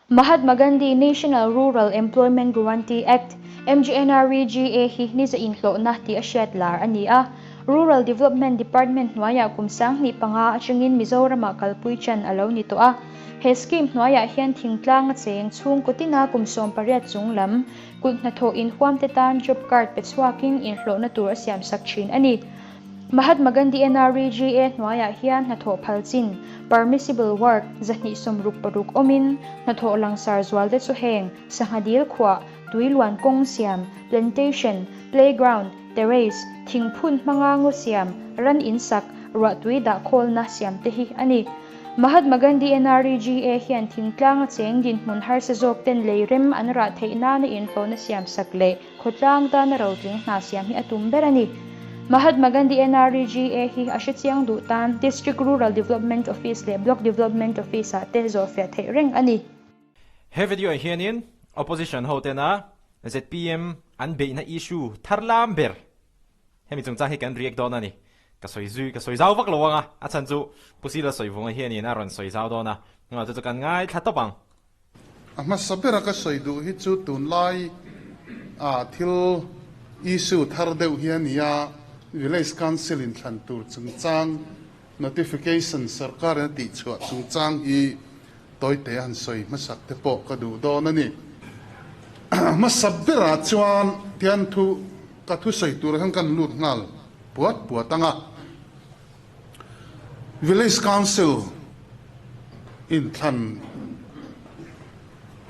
Mahatma Gandhi National Rural Employment Guarantee Act, MGNREGA, hi niza inhlawhna tih a hriat lar a ni a. Rural Development Department hnuaiah kum 2005 atangin Mizoramah kalpui chan a lo ni tawh a. He scheme hnuaiah hian thingtlang a cheng chhungkaw tina kum 18 chung lam kut hnathawh inhuamte tan job card pe chhuakin inhlawhna tur a siamsak thin a ni. Mahatma Gandhi NREGA hnuaiah hian hnathawh phal chin, permissible work, 266 awmin, hnathawh langsar zualte chu heng, sangha dil khuah, tui luan kawng siam, plantation, playground, terrace, thingphun hmanga ngaw siam, ran insak, ruahtui dah khawlna siam te hi a ni. Mahatma Gandhi NREGA hian thingtlanga cheng dinhmun harsa zawk ten lei rem an rah theih nana inhlawhna siamsak leh khawtlang tana rotling hna siam hi a tum ber a ni. Mahatma Gandhi NREGA hi a hrechiang duh tan District Rural Development Office leh Block Development Office ah te zawhfiah theih reng a ni. He video ah hianin Opposition ho tena zpm an beihna issue thar lam ber hemi chungchang hi kan react dawn a ni. Ka sawi zui, ka sawi zau vak lo ang a, a chhan chu Pu Sila Sawivunga hianin a rawn sawi zau dawn a, chu chu kan ngaithla tawp ang. A hmasa bera ka sawi duh hi chu tunlai ah thil issue thar deuh hi a ni a, Village Council in thlan tur chungchang notification sarkar in a tihchhuah chungchang hi tawite a han sawi hmasak te pawh ka duh dawn a ni. Hmasa berah chuan tian thu ka thusawi turah hian kan lut nghal puat puat ang a. Village Council inthlan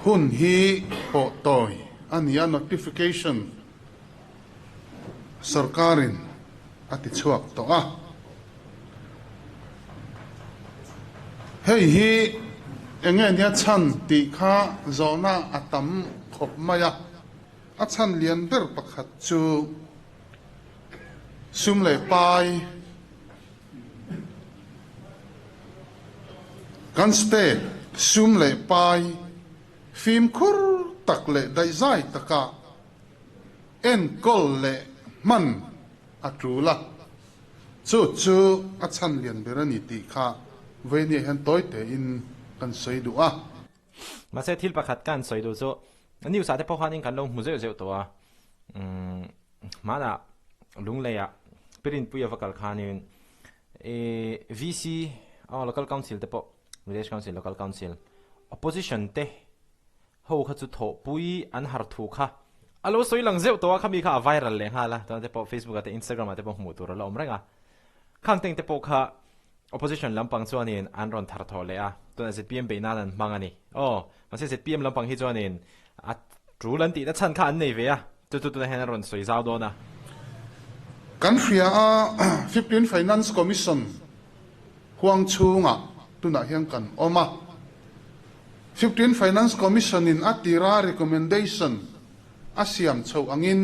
hun hi pawh tawi a ni a, notification sorkarin a ti chhuak tawh a. Hei hi eng nge nia chhan tih kha zawhna a tam khawp mai a, a chhan lian ber pakhat chu, Sum leh pai Kan state sum leh pai fimkhur tak leh daihzai taka enkawl leh hman a tul a, chu chu a chhan lian ber a ni tih kha Veinia hian tawi tein kan sawi duh a. Mahse thil pakhat ka han sawi duh chu news ah te pawh khanin kan lo hmu zeuh zeuh tawh a, umm hmanah Lungleiah Pirinpui a va kal khanin ih VC aw local council te pawh village council local council opposition te ho kha chu thawhpui an har thu kha a lo sawi lang zeuh tawh a, khami kha a viral leh nghal a, tunah te pawh Facebook ah te Instagram ah te pawh hmuh tur a la awm reng a, khang teng te pawh kha Opposition lampang chuanin an rawn thar thawh leh a, tunah zpm beih nan an hmang a ni. Aw, mahse zpm lampang hi chuanin a tul an tihna chhan kha an nei ve a, chu chu tunah hian an rawn sawi zau dawn a. Kan hria a, Fifteen Finance Commission huang chhungah tunah hian kan awm a. Fifteen Finance Commission in a tira recommendation a siam chhoh angin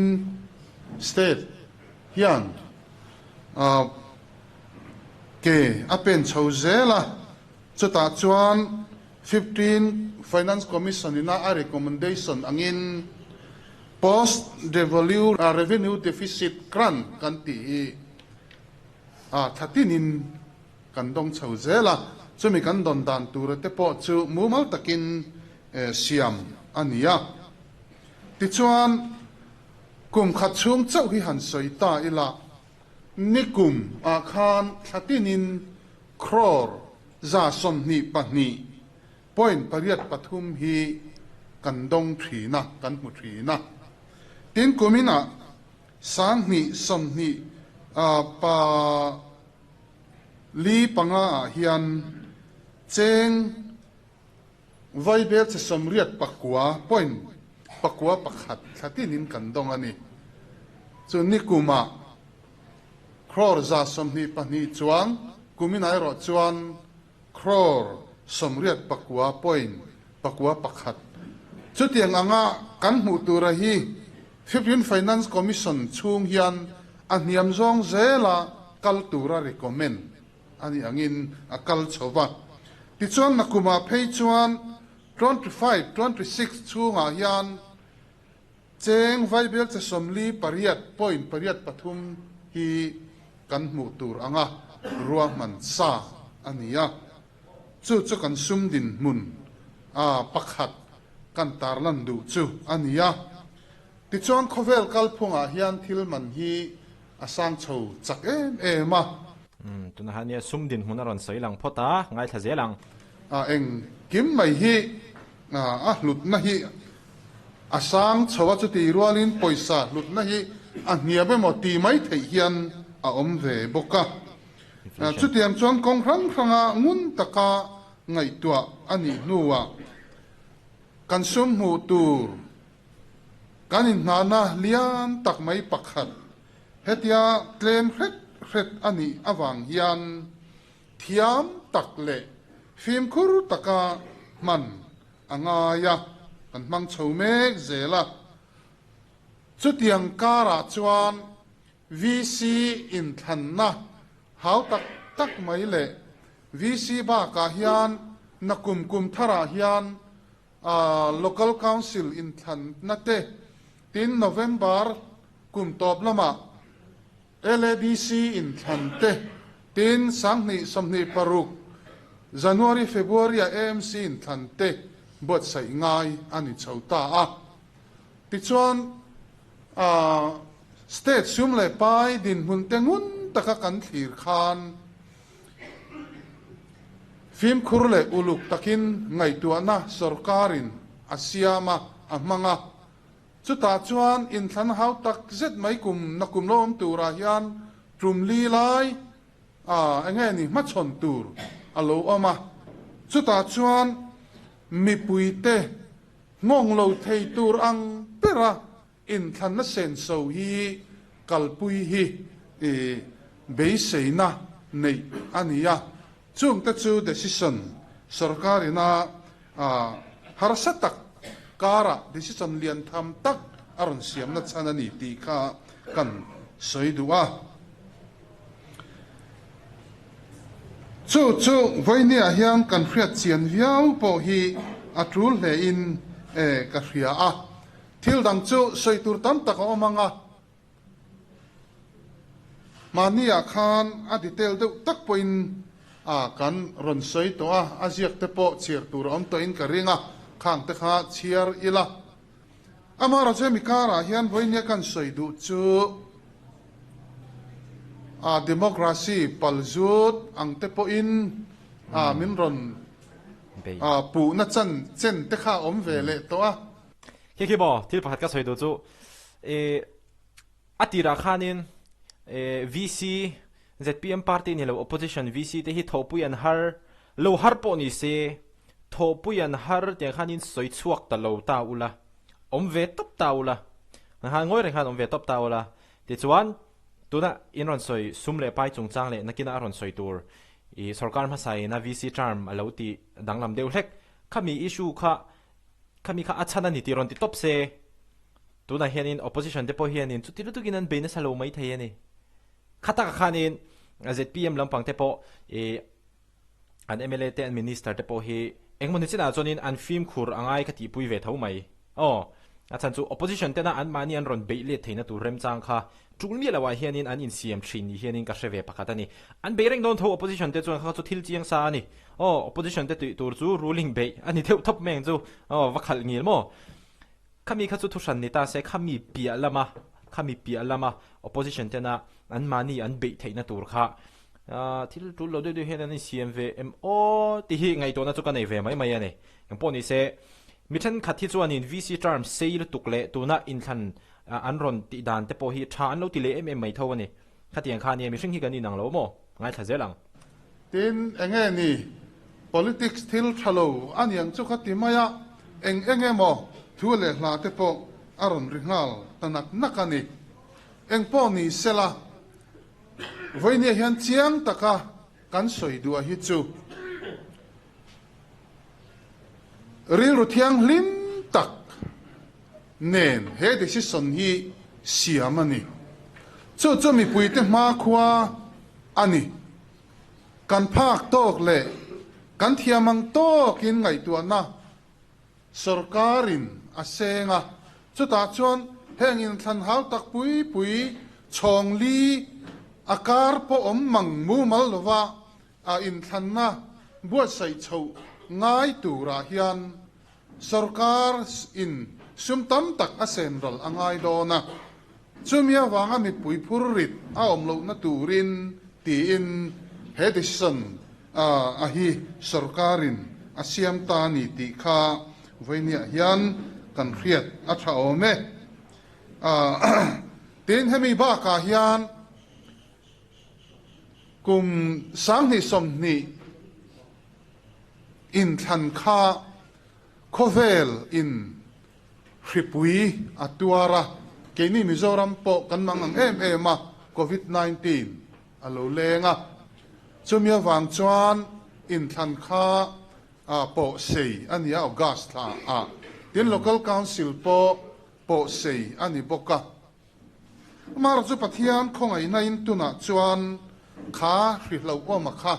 State hian Ke a pen chho zel a, chutah chuan 15 Finance Commission ina a recommendation angin Post Devalue Revenue Deficit Grant kan tih hi a tha tinin kan dawng chho zel a, chumi kan dawn dan tura te pawh chu mumal takin siam a ni a. Tichuan, kum khat chhung chauh hi han sawi ta ila, Nikum ah khan thla tinin crore 122.83 hi kan dawng thin a, kan hmu thin a. Tin kumin ah 2025 ah hian cheng vaibel che 89.91 thla tinin kan dawng a ni. Chu nikumah crore 122 chuang kumin erawh chuan crore 89.91. Chutiang anga kan hmuh tura hi Fifteen Finance Commission chhung hian a hniam zawng zela kal tura recommend a nih angin a kal chho va. Tichuan nakumah phei chuan 25, 26 chhungah hian cheng vaibel che 48.83 hi kan hmuh tur anga ruahman sa a ni a. Chu chu kan sum dinhmun a pakhat. kan tarlan duh chu a ni a. Tichuan khawvel kalphungah hian thil man hi a sang chho chak em em a. Umm, tunah hian nia sum dinhmun a rawn sawi lang phawt a, ngaithla zel ang. A engkim mai hi a hlutna hi a sang chho a, chuti rualin pawisa hlutna hi a hniam emaw ti mai theih hian a awm ve bawk a. Chutiang chuan kawng hrang hranga ngun taka ngaihtuah a nih hnuah kan sum hmuh tur kan inhnahna lian tak mai pakhat hetia tlem hret hret a nih avang hian thiam tak leh fimkhur taka hman a ngai a, kan hmang chho mek zel a. Chutiang karah chuan VC inthlanna hau tak tak mai leh VC bakah hian nakum kum tharah hian Local Council inthlanna te tin November kum tawp lamah LADC inthlan te tin 2026 January February ah AMC inthlan te buatsaih ngai a ni chho ta a. Tichuan State sum leh pai dinhmun te ngun taka kan thlir khan fimkhur leh uluk takin ngaihtuahna sorkarin a siam a, a hmang a. Chutah chuan inthlan hau tak zet mai kum nakum lo awm turah hian tum li lai a enge ni hmachhawn tur a lo awm a. Chutah chuan mipuite nghawng lo thei tur ang bera Inthlanna senso hi kalpui hi beiseina neih a ni a, chungte chu decision sorkarina harsa tak karah decision lian tham tak a rawn siamna chhan a ni tih kha kan sawi duh a. Chu chu vawinia hian kan hriat chian viau pawh hi a tul hlein ka hria a. Thil dang chu sawi tur tam tak a awm ang a, mahniah khan a detail deuh tak pawhin a kan rawn sawi tawh a, a ziak te pawh chhiar tur a awm tawhin ka ring a, khang te kha chhiar ila. Amaherawhchu hemi karah hian vawinia kan sawi duh chu a democracy palzut ang te pawhin a min rawn puhna chan chen te kha a awm ve leh tawh a. Khi khi maw thil pakhat ka sawi duh chu i a tirah khanin i VC zpm party ni lo opposition VC te hi thawhpui an har lo har pawh ni se thawhpui an har tiang khanin sawi chhuak ta lo ta ula awm ve tawp ta ula han ngawi reng khan awm ve tawp ta ula tichuan tuna in rawn sawi sum leh pai chungchang leh nakina a rawn sawi tur i sorkar hmasa ina VC term a lo tih danglam deuh hlek khami issue kha Khami kha a chhan a ni tih rawn ti tawp se. Tunah hianin opposition te pawh hianin chuti lutukin an bei nasa lo mai thei a ni. Kha takah khanin zpm lampang te pawh ih an mla te an minister te pawh hi engmawni chinah chuanin an fimkhur a ngai ka tihpui ve tho mai. Aw, a chhan chu opposition tena anmahni an rawn beih let theihna tur remchang kha tul miah loah hianin an insiam thin ni hianin ka hre ve pakhat a ni. An bei reng dawn tho opposition te chuan kha chu thil chiang sa a ni. Aw, opposition te tih tur chu ruling beih a ni deuh thawp mai ang chu. Aw, va khalh ngil maw? Khami kha chu thuhran ni ta se, khami piah lama, khami piah lama opposition tena anmahni an beih theihna tur kha thil tul lo deuh deuh hian an insiam ve em aw tih hi ngaihtuahna chu ka nei ve mai mai a ni. Engpawh ni se, mi thenkhat hi chuanin VC term sei lutuk leh tuna inthlan an rawn tih dan te pawh hi tha an lo ti leh em em mai tho a ni. Khatiang kha nia mihring hi kan inang lo maw? Ngaithla zel ang. Tin, enge ni politics thil tha lo a niang chu ka ti mai a, eng eng emaw thu leh hla te pawh a rawn ri nghal ta nak nak a ni. Eng pawh ni sela, vawinia hian chiang taka kan sawi duah hi chu rilru thianghlim tak nen he decision hi siam a ni. Chu chu mipuite hmakhua a ni. Kan phak tawk leh kan thiam ang tawkin ngaihtuahna sorkarin a seng a, chutah chuan heng inthlan hau tak pui pui chhawng li a kar pawh awm mang mumal lova a inthlanna buatsaih chhoh ngai turah hian. Sorkar in sum tam tak a sen ral a ngai dawn a, chumi avanga mipui phur rit a awm lohna turin tiin he decision a hi sorkarin a siam ta a ni tih kha vawiiniah hian kan hriat a tha awm e. Tin, hemi bakah hian kum 2020 inthlan kha khawvel in hripui a tuar a, keini Mizoram pawh kan mang ang em em a, Covid 19 a lo leng a, chumi avang chuan inthlan kha pawh sei a ni a, August thla ah, tin Local Council pawh pawh sei a ni bawk a. Amah chu Pathian khawngaihna in tunah chuan kha hrihloh-awma kha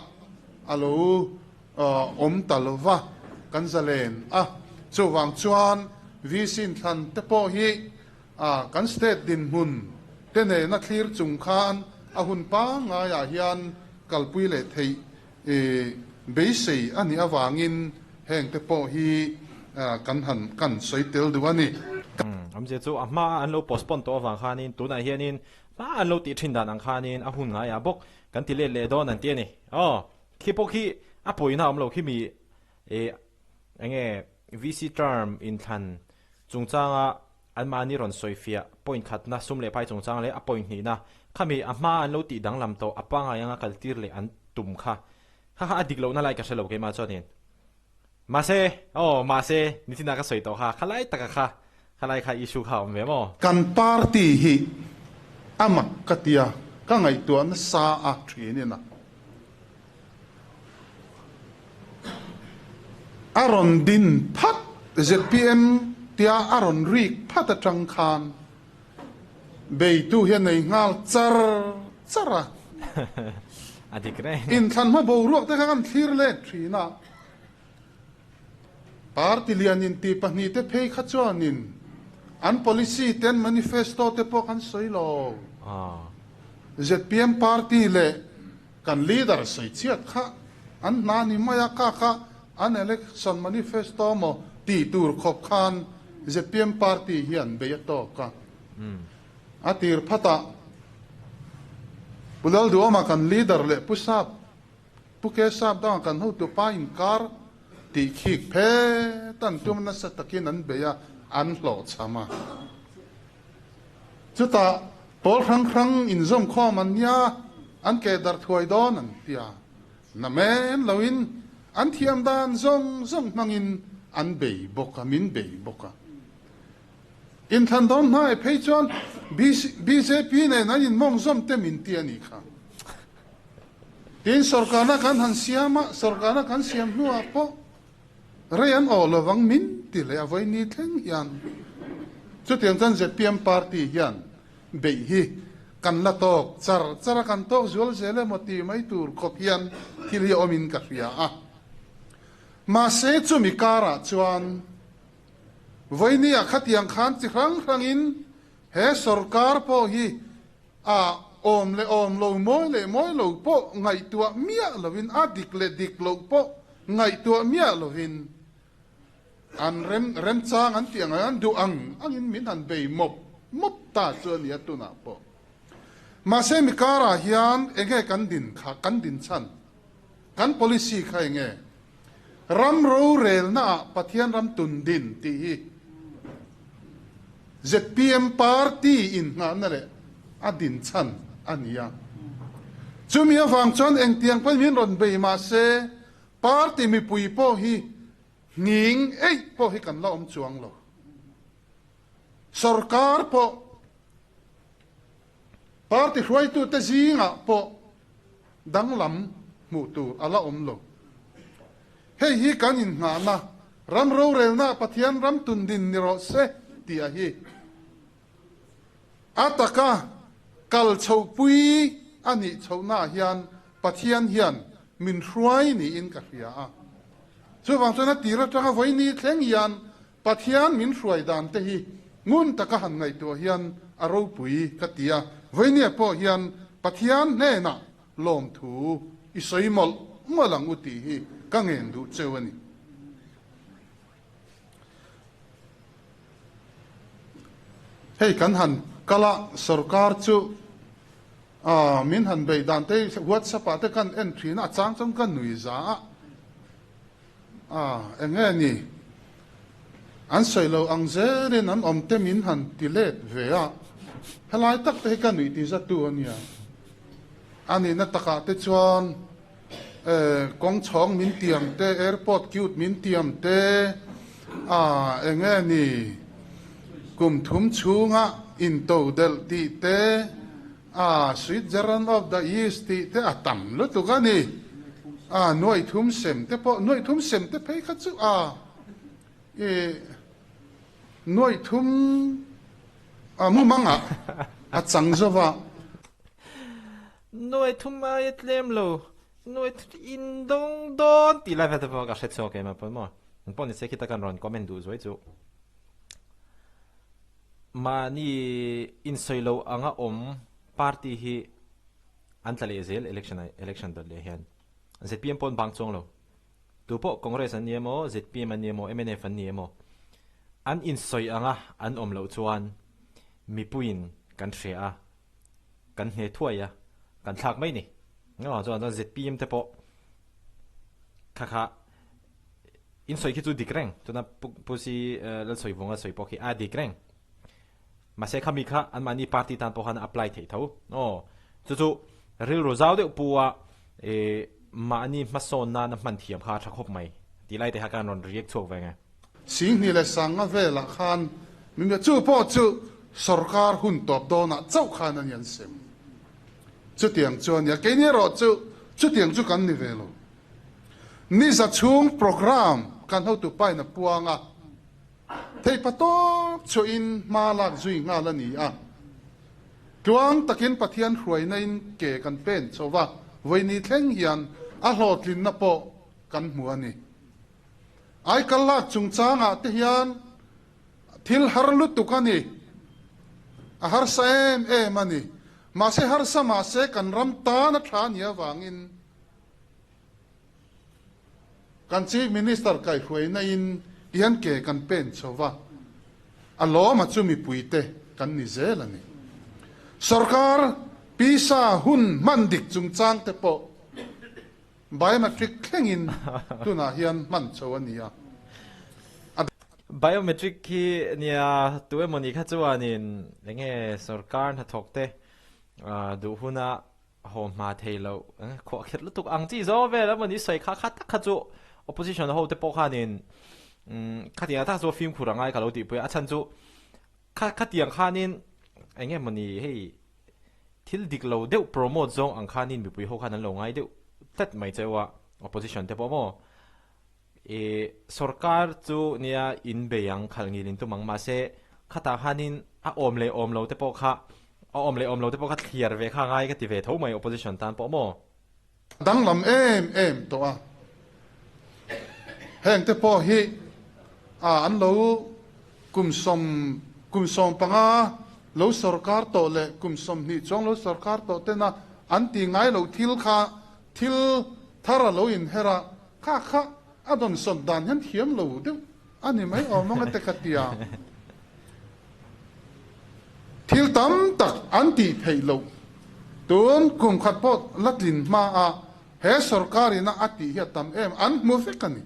a lo awm ta lo va, kan zalen a. Chuvang chuan VC inthlan te pawh hi kan state dinhmun te nena thlir chung khan a hun pangngaiah hian kalpui leh theih beisei a nih avangin heng te pawh hi kan han kan sawi tel duh a ni. Awmzia chu a hma an lo postpone tawh avang khanin tunah hianin hma an lo tih thin dan ang khanin a hun ngaiah bawk kan ti let leh dawn an ti a ni. Aw, khi pawh khi a pawina awm lo khi mi eh enge VC term inthlan chungchanga anmahni rawn sawifiah point khatna sum leh phai chungchang leh a point hnihna khami a hma an lo tih danglam tawh a pangngai anga kaltir leh an tum kha kha kha a dik lohna lai ka hre lo keimah chuanin mahse aw mahse nichina ka sawi tawh kha khalai taka kha khalai kha issue kha a awm ve maw? Kan party hi a mak ka tia ka ngaihtuah nasa a thin in a A rawn din phat, zpm tia a rawn rik phat atang khan beitu hi a nei nghal char char a. A dik reng. Inthlan hma boruak te kha kan thlir let thin a. Party lian inti pahnihte phei kha chuanin an policy te an manifesto te pawh kan sawi lo. Zpm party leh Kan leader sawi chiat kha an hna ni mai a, ka kha an election manifesto maw tih tur khawp khan zpm party hian bei a tawk a. A tir phatah Pu Lalduhawma kan leader leh Pu Sap, Pu Ke Sap dangah kan hotu pa inkar tih khik phet an tum nasa takin an bei a, an hlawhchham a. Chutah pawl hrang hrang inzawm khawm an nia, an ke darh thuai dawn an ti a. Na men loin an thiam dan zawng zawng hmangin an bei bawk a, min bei bawk a. Inthlan dawn hnaih phei chuan bjp nen an inmawng zawm te min ti a nih kha. Tin, sorkarna kan han siam a, sorkarna kan siam hnuah pawh Rei an awh lovang min ti leh a vawi thleng hian chutiang chuan zpm party hian beih hi kan la tawk char char a, kan tawk zual zel emaw tih mai tur khawp hian thil hi awmin ka hria a. Mahse chumi karah chuan vawinia khatiang khan chi hrang hrangin he sorkar pawh hi a awm leh awm lo, mawi leh mawi lo pawh ngaihtuah miah lovin, a dik leh dik loh pawh ngaihtuah miah lovin an rem remchang an tih ang an duh ang angin min han bei mawp mawp ta chu a ni a tunah pawh. Mahse mi karah hian enge kan din kha, kan din chhan, kan policy kha enge? Ram rorelnaah Pathian ram tun din tih hi zpm party inngahna leh a din chhan a ni a. Chumi avang chuan engtiang pawhin min rawn bei mah se party mipui pawh hi nghing eih pawh hi kan la awm chuang lo. Sorkar pawh party hruaitute zingah pawh danglam hmuh tur a la awm lo. Hei hi kan inngahna ram rorelna Pathian ram tundin ni rawh se tih a hi. A taka kal chhohpui a nih chhohnaah hian Pathian hian min hruai niin ka hria a. Chuvang chuan a tir atanga vawiini thleng hian Pathian min hruai dan te hi ngun taka han ngaihtuah hian a ropui ka ti a, vawinia pawh hian Pathian hnenah lawmthu i sawi mawlh mawlh ang u tih hi ka ngen duh cheu a ni. Hei kan han kal a, sorkar chu ah min han beih dan te WhatsApp ah te kan en thin a, a chang chuan ka nui za a, ah eng nge ni an sawi lo ang zelin an awm te min han ti let ve a, helai tak te hi ka nuih ti zatu a nia. A nihna takah te chuan eh kawng chhawng min tiam te, airport cute min tiam te, ah eng nge ni kum thum chhunga into delh tih te, ah Switzerland of the East tih te a tam lutuk a ni. Ah nuai thum sem te pawh, nuai thum sem te phei kha chu ah ih nuai thum a mumangah a chang zo va. Nuai thum aia tlem lo, nuai thum in dawng dawn tih lai vel te pawh ka hre chhuak em a pawimawh. Eng pawh ni se khita kan rawn comment duh zuai chu. Mahni insawi lo anga awm party hi an tla leh zel election election dawt leh hian. ZPM pawh an bang chuang lo. Tu pawh Congress an ni emaw, ZPM an ni emaw, mnf an ni emaw an insawi anga an awm loh chuan mipuiin kan hria a. kan hne thuai a, kan thlak mai ni. Engvang chuan chuan ZPM te pawh kha kha in sawi khi chu dik reng, tuna Pu Si Lalsawivunga sawi pawh khi a dik reng. Mahse khami kha anmahni party tan pawh khan a apply theih tho. Aw, chu chu rilru zau deuh pu a mahni hmasawn nana hman thiam kha a tha khawp mai tih lai te kha kan rawn react chhuak ve nge. Singhni leh Sanga velah khan min bia, chu pawh chu sorkar hun tawp dawnah chauh khan a ni an sem. Chutiang chu a nia, keini erawh chu chutiang chu kan ni ve lo. Niza chhung programme kan hotu pain a puang a, theihpa tawp chhuahin hma lak zui nghal a ni a. Tluang takin Pathian hruainain ke kan pen chho va, vawiini thleng hian a hlawhtlinna pawh kan hmu a ni. Aikal lak chungchangah te hian thil har lutuk a ni. A harsa em em a ni. Mahse harsa mahse kan ram tan a tha a nih avangin kan Chief Minister kaihhruaina in tihian ke kan pen chho va, a lawma chu mipuite kan ni zel a ni. Sorkar pisa hun hman dik chungchang te pawh Biometric thlengin tunah hian hman chho a ni a. A. Biometric hi nia tu emaw ni kha chuanin enge sorkar hnathawk te duh huna haw hma thei loh khuah kherh lutuk ang chi zawng vel emaw ni sawi kha kha tak kha chu opposition ho te pawh khanin khatiang tak chu fimkhur a ngai ka lo tihpui a, a chhan chu kha khatiang khanin enge maw ni hei Thil dik lo deuh promote zawng ang khanin mipui ho khan an lo ngai deuh tlat mai cheu a, opposition te pawh maw? I sorkar chu nia in bei ang khalh ngil in tum ang mahse khatah khanin a awm leh awm lo te pawh kha a awm leh awm lo te pawh kha thliar ve kha a ngai ka ti ve tho mai opposition tan pawh maw? Danglam em em tawh a, heng te pawh hi an lo kum sawm kum 15 lo sawrkar tawh leh kum 20 chuang lo sawrkar tawh tena an ti ngai lo thil kha thil thar a lo inher a, kha kha a dawnsawn dan hian thiam lo deuh a ni mai awm ang a te ka tia. Thil tam tak an tih theih loh. Tun kum khat pawh la tlin hma a he sorkar ina a tih hi a tam em an hmu vek a ni.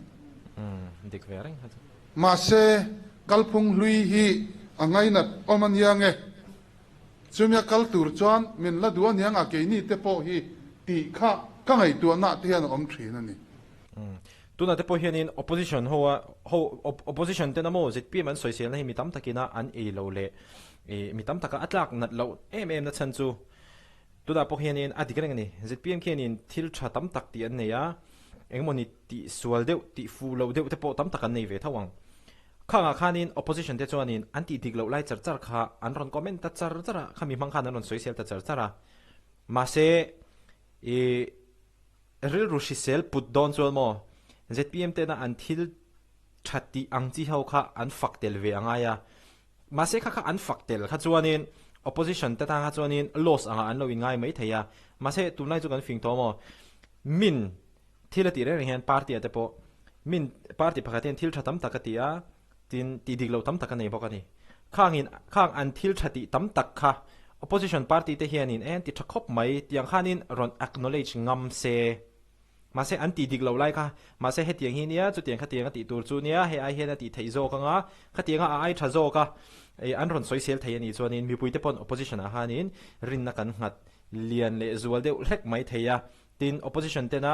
Dik ve reng kha chu. Mahse, kalphung hlui hi a ngainat awm a nia nge? Chumia kal tur chuan min la duh a niang a keini te pawh hi tih kha ka ngaihtuahna te hian a awm thin a ni. Tunah te pawh hianin opposition ho a ho opposition ten a maw zpm an sawiselna hi mi tam takina an ei lo leh ih mi tam taka a tlak nat loh em em na chhan chu tunah pawh hianin a dik reng a ni. Zpm khianin thil tha tam tak tih an nei a, engmawni tih sual deuh tih fuh loh deuh te pawh tam tak an nei ve tho ang. Khangah khanin opposition te chuanin an tih dik loh lai char char kha an rawn comment ta char char a, khami hmang khan an rawn sawisel ta char char a. Mahse ih. Rilru hrisel put dawn chuan maw zpm tena an thil tha tih ang chi ho kha an fak tel ve a ngai a, mahse kha kha an fak tel kha chuanin opposition te tan kha chuanin loss angah an lo inngai mai thei a, mahse tunlai chu kan fing tawh maw min thil a tih reng reng hian party ah te pawh min party pakhat hian thil tha tam tak a ti a, tin tih dik loh tam tak a nei bawk a ni. Khangin khang an thil tha tih tam tak kha opposition party te hianin e an ti tha khawp mai tiang khanin rawn acknowledge ngam se. Mahse an tih dik loh lai kha mahse hetiang hi nia chutiang khatiang a tih tur chu nia hei ai hian a tih theih zawk anga khatianga a ai tha zawk a e an rawn sawisel thei a nih chuanin mipuite pawn opposition ah khanin rinna kan nghat lian leh zual deuh hlek mai thei a tin opposition tena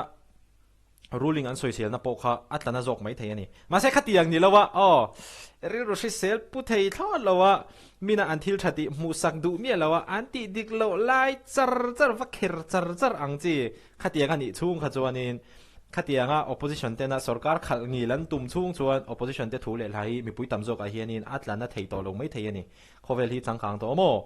Ruling an sawiselna pawh kha a tla na zawk mai thei a ni. Mahse khatiang ni lo a, aw, rilru hrisel pu thei thlawt lo a, mina an thil tha tih hmuhsak duh miah lo a, an tih dik loh lai char char va kher char char ang chi. Khatiang a nih chhung kha chuanin khatianga opposition tena sorkar khalh ngil an tum chhung chuan opposition te thu leh hla hi mipui tam zawkah hianin a tla na thei tawh lo mai thei a ni. Khawvel hi changkang tawh maw?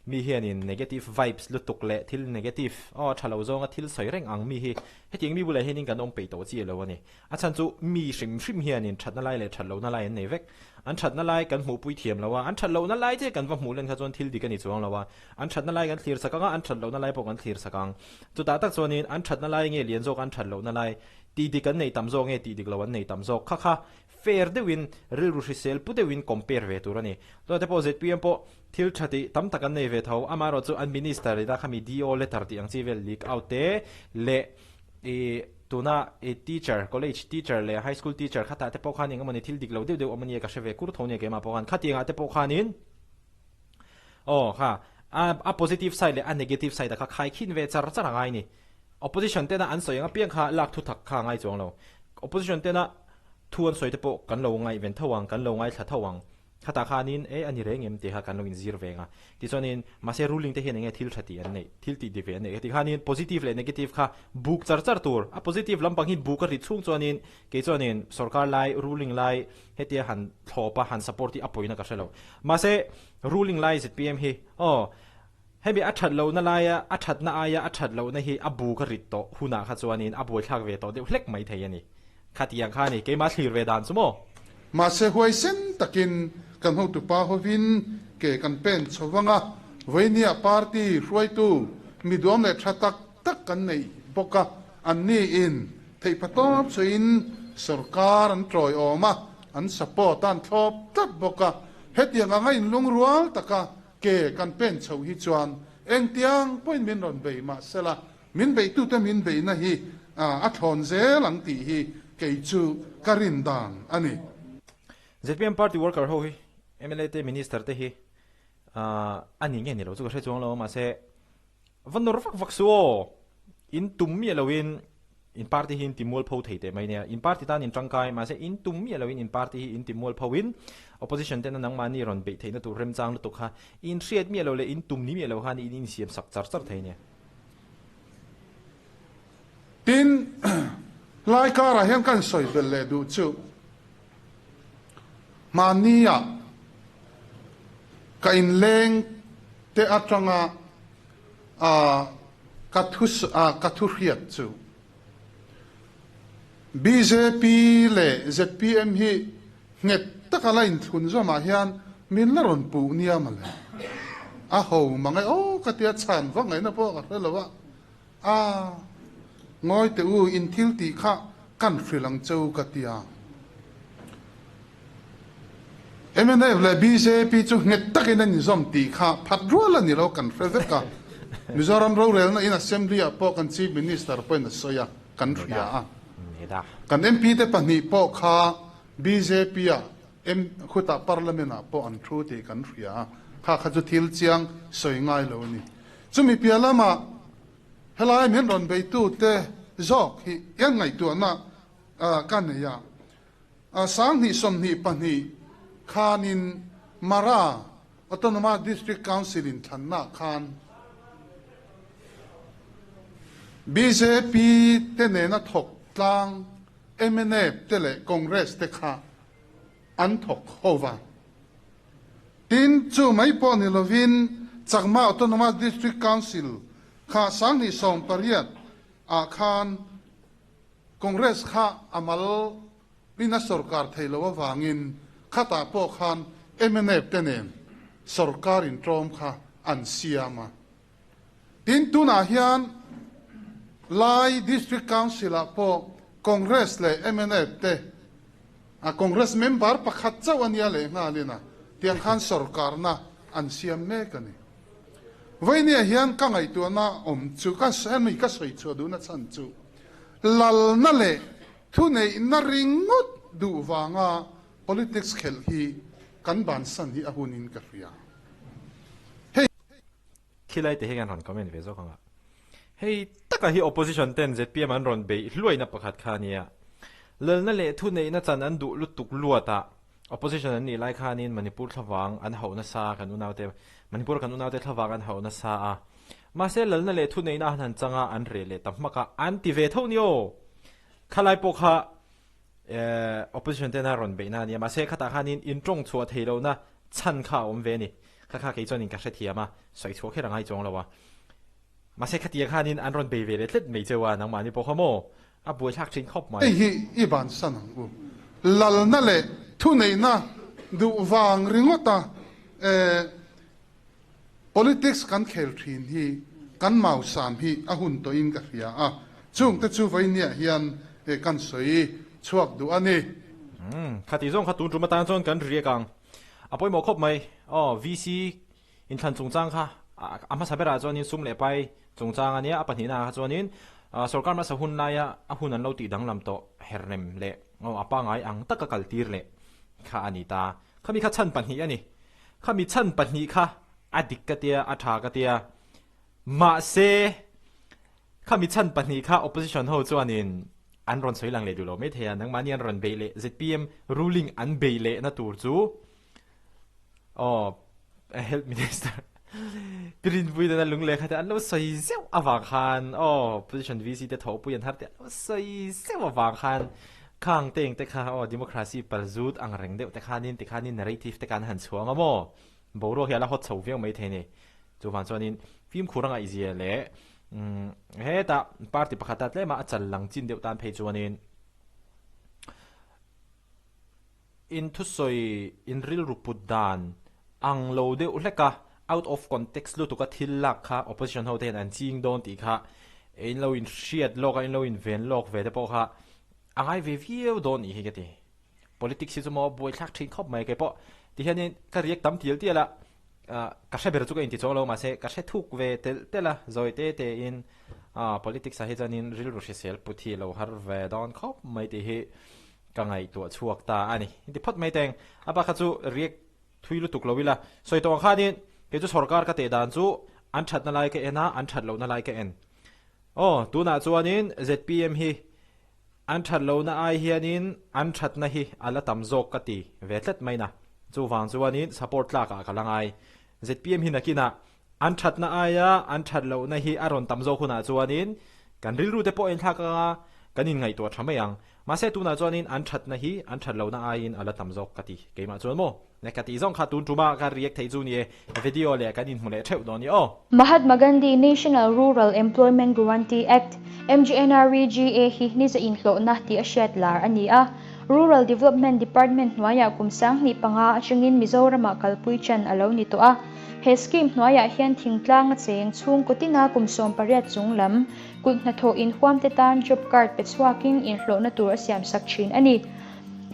Mi hianin negative vibes lutuk leh thil negative, aw tha lo zawnga thil sawi reng ang mi hi hetiang mi bulah hianin kan awm peih tawh chi lo a ni. A chhan chu mi hrim hrim hianin thatna lai leh that lohna lai an nei vek. An thatna lai kan hmuhpui thiam lo a, an that lohna lai che kan va hmuh len kha chuan thil dik a ni chuang lo a. An thatna lai kan thlir sak ang a, an that lohna lai pawh kan thlir sak ang. Chutah tak chuanin an thatna lai nge lian zawk an that lohna lai tih dik an nei tam zawk nge tih dik lo an nei tam zawk kha kha fair deuhin rilru hrisel pu deuhin compare ve tur a ni. Chuan te pawh zpm pawh thil tha tih tam tak an nei ve tho, amaherawh chu an minister ina khami DO letter tih ang chi vel leak out te leh ih tuna ih teacher college teacher leh high school teacher khatah te pawh khan eng emawni thil dik lo deuh deuh awm ania ka hre ve kur tho nia keimah pawh khan khatiangah te pawh khanin aw kha a a positive side leh a negative side a kha khai khin ve char char a ngai ni. Opposition tena an sawi ang apiang kha lak thu thak kha a ngai chuang lo. Opposition tena thu an sawi te pawh kan lo ngaihven tho ang, kan lo ngaithla tho ang. Khatah khanin e a ni reng em tih kha kan lo inzir ve ang a. Tichuanin mahse ruling te hian enge thil tha tih an neih, thil tih dik ve an neih heti khanin positive leh negative kha buk char char tur. A positive lampang hi buk a rit chhung chuanin kei chuanin sorkar lai, ruling lai hetia han thlawp a han support hi a pawina ka hre lo. Mahse ruling lai zpm hi aw hemi a that lohna laia a thatna aia a that lohna hi a buk a rit tawh hunah kha chuanin a buaithlak ve tawh deuh hlek mai thei a ni. Khatiang kha a ni, keimah thlir ve dan chu maw? Mahse huaisen takin kan hotupa hovin ke kan pen chho vang a, vawinia party hruaitu mi duam leh tha tak tak kan nei bawk a, anni in theihpha tawp chhuiin sorkar an tawiawm a, an support a, an thlawp tlat bawk a, hetiang anga inlungrual taka ke kan pen chho hi chuan engtiang pawhin min rawn bei mahsela Min beihtute min beihna hi a thlawn zel ang tih hi kei chu ka rin dan a ni. Zpm party worker ho hi mla te minister te hi a ni nge ni lo chu ka hre chuang lo a mahse va nawr vak vak su aw in tum miah lo in in party hi in ti mualpho thei teh mai nia in party tan in tangkai mahse in tum miah lo in in party hi in ti mualpho in opposition tena nangmahni rawn beih theihna tur remchang lutuk kha in hriat miah lo leh in tum ni miah lo khan in insiam sak char char thei nia. Tin, lai karah hian kan sawi belh leh duh chu hmahnia ka inleng te atanga ka thu ka thu hriat chu bjp leh zpm hi Nghet taka la inthlun zawmah hian min la rawn puh nia mawle. A ho mang e aw ka tia chhan vak ngaihna pawh ka hre lo a. A, ngawi teh u, in thil tih kha kan hrilh ang che u ka tia. Mnf leh bjp chu nghet takin an inzawm tih kha phat rual a ni lo kan hre vek a. Mizoram rorelna in Assembly ah pawh kan Chief Minister pawhin a sawi a, kan hria a. Kan MP te pahnih pawh kha bjp ah M khutah Parliament ah pawh an thu tih kan hria a, kha kha chu thil chiang sawi ngai lo a ni. Chumi piah lamah helai min rawn beitu te zawk hi en ngaihtuahna ka nei a, 2022 khanin Mara Autonomous District Council in thlanna khan bjp te nena thawk tlang mnf te leh Congress te kha an thawk ho va. Tin, chu mai pawh ni lovin Chakma Autonomous District Council kha 2018 ah khan Congress kha a mal in a sorkar thei lo avangin khatah pawh khan mnf te nen sorkar intawm kha an siam a. Tin, tunah hian Lai District Council-ah pawh Congress leh mnf te, a Congress member pakhat chauh a nia leh nghalin a. Tiang khan sorkarna an siam mek a ni. Vawinia hian ka ngaihtuahna awm chu ka hemi ka sawi chhuah duhna chhan chu lalna leh thuneihna ringawt duh vanga politics khelh hi kan bansan hi a hunin ka hria. Hei. Khilai te hi kan rawn comment ve zawk ang a. Hei taka hi opposition ten zpm an rawn beih hluaina pakhat kha a nia. Lalna leh thuneihna chan an duh lutuk luat a, opposition an nih lai khanin Manipur thlavang an hauh nasa kan unaute Manipur kan unaute thlavang an hauh nasa a. Mahse lalna leh thuneihna an han chang a, an reh leh ta hmak a, an ti ve tho ni aw. Khalai pawh kha opposition tena rawn beihna a nia. Mahse khatah khanin intawng chhuah theih lohna chhan kha a awm ve a ni. Kha kha kei chuanin ka hrethiam a, sawi chhuah kher a ngai chuang lo a. Mahse khatia khanin an rawn bei ve leh tlet mai cheu a, nangmahni pawh kha maw? A buaithlak thin khawp mai. Hei hi i bansan ang u. Lalna leh thuneihna duh vang ringawta politics kan khel thin hi kan mausam hi a hun tawhin ka hria a, chungte chu vawinia hian kan sawi chhuak duh a ni. Khati zawng kha tun tum atan chuan kan riak ang. A pawimawh khawp mai. Aw, VC inthlan chungchang kha a hmasa berah chuanin sum leh pai chungchang a nia, a pahnihna ah kha chuanin sorkar hmasa hun laia a hun an lo tih danglam tawh herrem leh aw a pangai ang taka kaltir leh kha a ni ta. Khami kha chhan pahnih a ni. Khami chhan pahnih kha a dik ka tia, a tha ka tia. Mahse, Khami chhan pahnih kha opposition ho chuanin an rawn sawi lang leh duh lo mai thei a, nangmahni an rawn beih leh zpm ruling an beih lehna tur chu aw health minister Pirinpui tena lung leh kha te an lo sawi zeuh avang khan aw opposition VC te thawhpui an har te an lo sawi zeuh avang khan khang te eng te kha aw democracy palzut ang reng deuh te khanin tikhanin narrative te khan han chhuang a maw boruak hi a la hawt chho viau mai thei a ni. Chuvang chuanin fimkhur a ngaihzia leh hetah party pakhata tlema a chal lang chin deuh tan phei chuanin in thusawi in rilru put dan ang lo deuh hlek a, out of context lutuka thil lak kha opposition ho te hian an ching dawn tih kha in lo inhriat lawk a, in lo inven lawk ve te pawh kha a ngai ve viau dawn nih hi ka ti. Politics hi chu maw buaithlak thin khawp mai keipawh ti hianin ka riak tam tial tial a, ka hre ber chu ka inti chuang lo mahse ka hre thuk ve telh telh a, zawi te te in politics ah hi chuanin rilru hrisel put hi lo har ve dawn khawp mai tih hi ka ngaihtuah chhuak ta a ni. Inti phawt mai teng a bak kha chu riak thui lutuk lo ila sawi tawh ang khanin kei chu sorkar ka teh dan chu an thatna lai ka en a, an that lohna lai ka en. Aw tunah chuanin zpm hi An that lohna ai hianin an thatna hi a la tam zawk ka ti ve tlat mai na. Chuvang chuanin support tlakah ka la ngai. Zpm hi nakinah an thatna aia an that lohna hi a rawn tam zawk hunah chuanin kan rilru te pawh a inthlak anga kan inngaihtuah tha mai ang. Mahse tunah chuanin an thatna hi an that lohna aiin a la tam zawk ka ti keimah chuan maw? Ne ka tih zawng kha tun tuma ka react theih chu ni e, video leh kan inhmu leh theuh dawn ni aw. Mahatma Gandhi National Rural Employment Guarantee Act, MGNREGA, hi niza inhlawhna tih a hriat lar a ni a. Rural Development Department hnuaiah kum 2005 atangin Mizoramah kalpui chan a lo ni tawh a. He scheme hnuaiah hian thingtlang a cheng chhungkaw tina kum 18 chung lam kut hnathawh inhuamte tan job card pe chhuakin inhlawhna tur a siamsak thin a ni.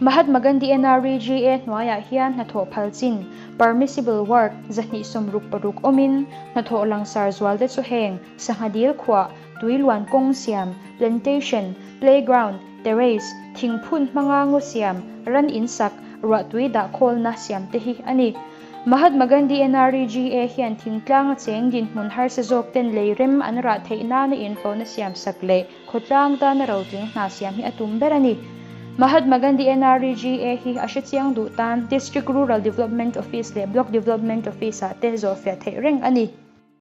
Mahatma Gandhi NREGA hnuaiah hian hnathawh phal chin, permissible work, 266 awmin, hnathawh langsar zual te chu heng, sangha dil khuah, tui luan kawng siam, plantation, playground, terrace, thingphun hmanga ngaw siam, ran in sak, ruahtui dah khawlna siam te hi a ni. Mahatma Gandhi NREGA hian thingtlanga cheng dinhmun harsa zawk ten lei rem an rah theih nana inhlawhna siam sak leh Khawtlang tana rotling hna siam hi a tum ber a ni. Mahatma Gandhi NREGA hi a hrechiang duh tan District Rural Development Office leh Block Development Office ah te zawhfiah theih reng a ni.